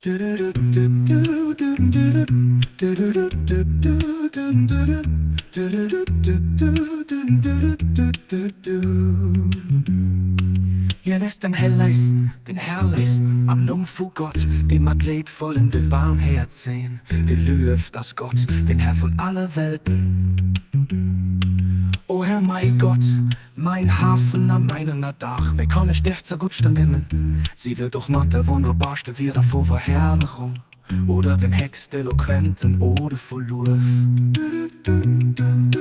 Hien ass den Hellegsten, den Herrlechsten, am Numm vu Gott, dee mat leedvollen de Barmhäerzeen. Gelueft ass Gott, den Här vun alle Welten. O Här mäi Gott, mäin Hafen a mäin Ënnerdaach, wéi kann ech dech zerguttst ernimmen? Si wier doch mat de wonnerbarste Wierder vu Verherrlechung oder den héchst eloquenten Ode vu Luef.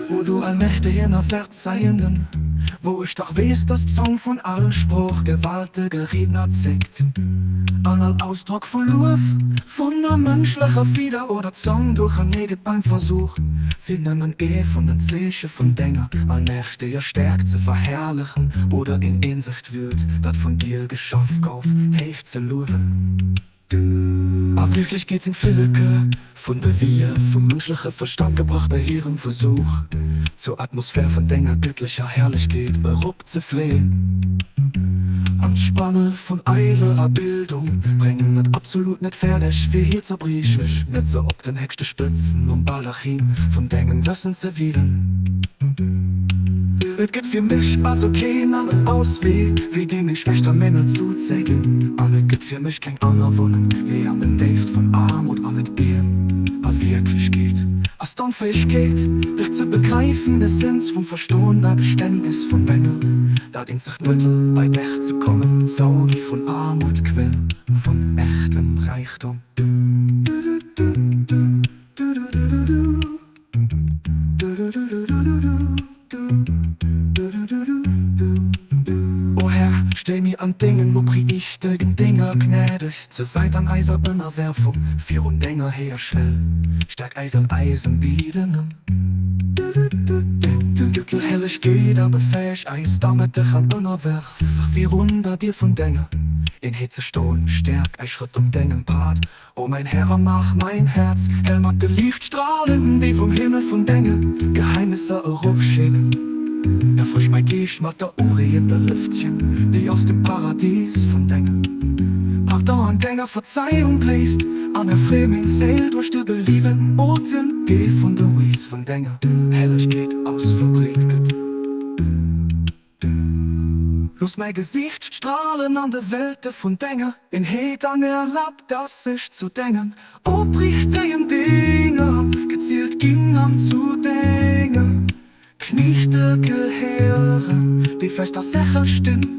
O du allmächtegen a Verzeihenden, wou ech dach weess, dass d'Zong vun all Sprooch gewaltege Riedner zéckt, an all Ausdrock vu Luef vun der mënschlecher Fieder oder Zong duerchernee gëtt beim Versuch, fir nëmmen ee vun den Zeeche vun denger allmächteger Stäerkt ze verherrlechen oder een eenzegt Wuert, dat vun dir geschaff gouf, héich ze luewen. A Wierklechkeet sinn d'Flilleke vun de Wieë vum mënschleche Verstand gebrach bei hirem Versuch, zur Atmosphär vun denger gëttlecher Herrlechkeet eropzefléien. An d'Spanne vun eilerer Bildung bréngen et absolut net fäerdeg, fir hir zerbriechlech Netzer op den héchste Spëtzen um Baldachin vun dengem Wëssen ze wiewen. Et gëtt fir mech also keen aneren Auswee, wéi deem meng Schwächt a Mängel zuzeginn. An et gëtt fir mech keng aner Wonnen, wéi an den Déift vun Aarmut an Entbehen. A Wierklechkeet ass d'Onfäegkeet, dech ze begräifen, d'Essenz vum Verstoen a Geständnis vun Mängel, dat eenzegt Mëttel, bei dech ze kommen, d'Saugi vun Aarmut, Quell vun echtem Räichtum. O Här, stéi mir an dengen opriichtegen Dénger gnädeg zur Säit an eiser Ënnerwerfung virun denger héijer Schwell. Stäerk äis an eisem Bieden ëm déi Hellegkeet a befäeg äis damit dech an Ënnerwerfung virun der Dier vun denger Eenheet ze stoen. Stäerk äis Schrëtt op dengem Pad. O mäin Här, a maach mäin Häerz hell mat de Liichtstralen, déi vum Himmel vun denge Geheimnisser erofschéngen. Erfrësch mäi Geescht mat der ureeënder Lëftchen, déi aus dem Paradies vun dengem Pardon an denger Verzeiung bléist, an erfree meng Séil duerch de beliwen Otem, dee vun de Weess vun denger Hellegkeet aus verbreet gëtt. Looss mäi Gesiicht stralen an de Welte vun denger Eenheet an erlab, dass ech zu dengen opriichtegen Dénger gezielt ginn an zu denge Kniechte gehéieren, déi fest a sécher stinn.